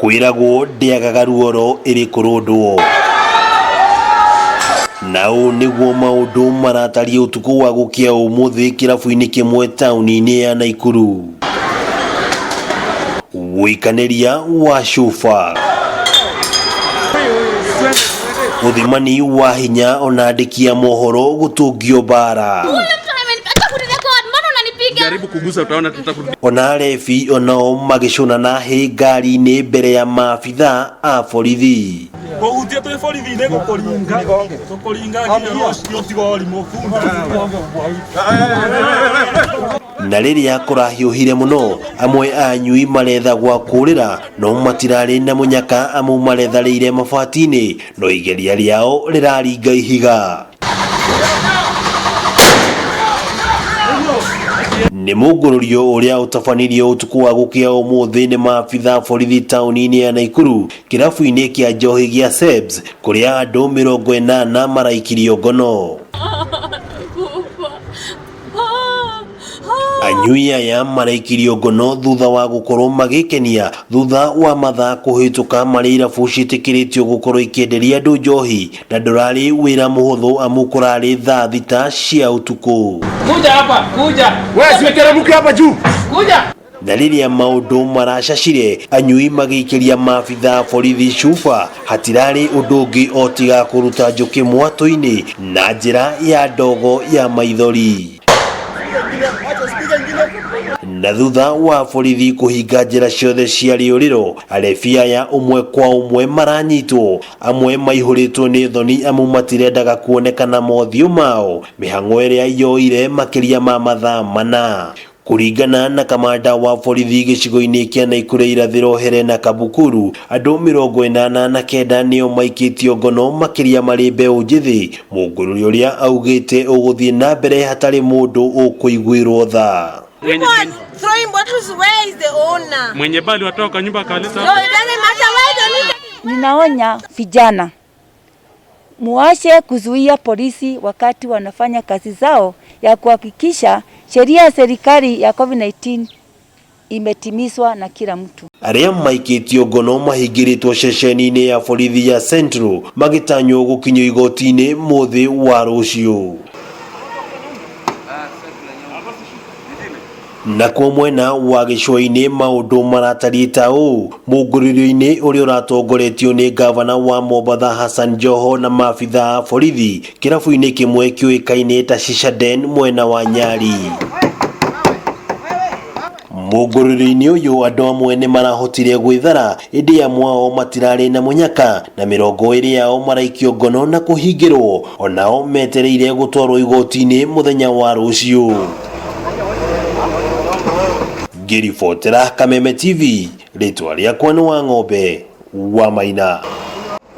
Kwĩragwo ndĩagaga ruoro ĩrĩ kũrũndwo. Na ũũ nĩguo maũndũ maratariĩ ũtukũ wa gũkĩa ũmũthĩ kĩrabu-inĩ kĩmwe taũni-inĩ ya Naikuru. Ũikanĩria wa cuba. Ũthimani wa hinya ona andĩki a mohoro gũtũngio mbara. Jaribu kugusa utaona tutakurudisha. Ona arebi onao magĩcũnana hĩ ngari-inĩ mbere ya maabitha a borithi. Kũhutia twĩ borithi-inĩ gũkũringa tũkũringa nginya rũciũ tiga ũrimũ bunda. Na rĩrĩa kũrahiũhire mũno, amwe a anyui maretha gwa kũũrĩra no matirarĩ na mũnyaka amu maretharĩire mabati-inĩ no igeria rĩao rĩraringa ihiga. Nĩ mũngũrũrio ũrĩa ũtabanirio ũtukũ wa gũkĩa ũmũthĩ nĩ maabitha borithi taũni-inĩ ya Naikuru kĩrabu-inĩ kĩa njohi gĩa Sebs kũrĩa andũ 80 maraikirio ngono. Anyui aya maraikirio ngono thutha wa gũkorwo magĩkenia thutha wa mathaa kũhĩtũka marĩ irabu ciĩtĩkĩrĩtio gũkorwo ikĩenderia andũ njohi na ndũrarĩ wĩra mũhũthũ amu kũrarĩ thaa 6 cia ũtukũ. Kuja hapa, kuja. Wewe siweteremke hapa juu. Kuja. Na rĩrĩa maũndũ maracacire anyui magĩikĩria maabitha borithi cuba hatirarĩ ũndũ ũngĩ o tiga kũruta njũkĩ mwatũ-inĩ na njĩra ya ndogo ya maithori. Na thutha wa borithi kũhinga njĩra ciothe cia rĩũrĩro, arebi aya ũmwe kwa ũmwe maranyitwo, amwe maihũrĩtwo nĩ thoni amu matirendaga kuonekana mothiũ mao, mĩhang'o ĩrĩa yoire makĩria ma mathaa 4. Kũringana na kamanda wa borithi gĩcigo-inĩ kĩa Naikuru irathĩro Helena Kabukuru, andũ 89 nĩo maikĩtio ngono makĩria marĩ mbeũ njĩthĩ, mũngũrũri ũrĩa augĩte ũgũthiĩ na mbere hatarĩ mũndũ ũkũiguĩrwo tha. Mwenye, People are throwing bottles. Where is the owner? mwenye bali watoka nyumba akaleta No, it doesn't matter. Why don't you Ninaonya vijana muache kuzuia polisi wakati wanafanya kazi zao ya kuhakikisha sheria ya serikali ya COVID-19 imetimizwa na kila mtu. Arĩa maikĩtio ngono mahingĩrĩtwo ceceni-inĩ ya borithi ya Central magĩtanywo gũkinyio igoti-inĩ mũthĩ wa rũciũ. Nakuo mwena wa gĩcũa-inĩ maũndũ maratariĩ ta ũũ mũngũrĩrio-inĩ ũrĩa ũratongoretio nĩ ngavana wa Mombatha Hassan Joho na maabitha a borithi kĩrabu-inĩ kĩmwe kĩũĩkaine ta Shisha Den mwena wa Nyali. Mũngũrũrio-inĩ ũyũ andũ amwe nĩ marahotire gwĩthara ĩndĩ amwe ao matirarĩ na mũnyaka na 20 yao maraikio ngono na kũhingĩrwo onao metereire gũtwarwo igoti-inĩ mũthenya wa rũciũ. Ngĩribotera Kameme TV, rĩtwa rĩakwa nĩ Wang'ombe wa Maina.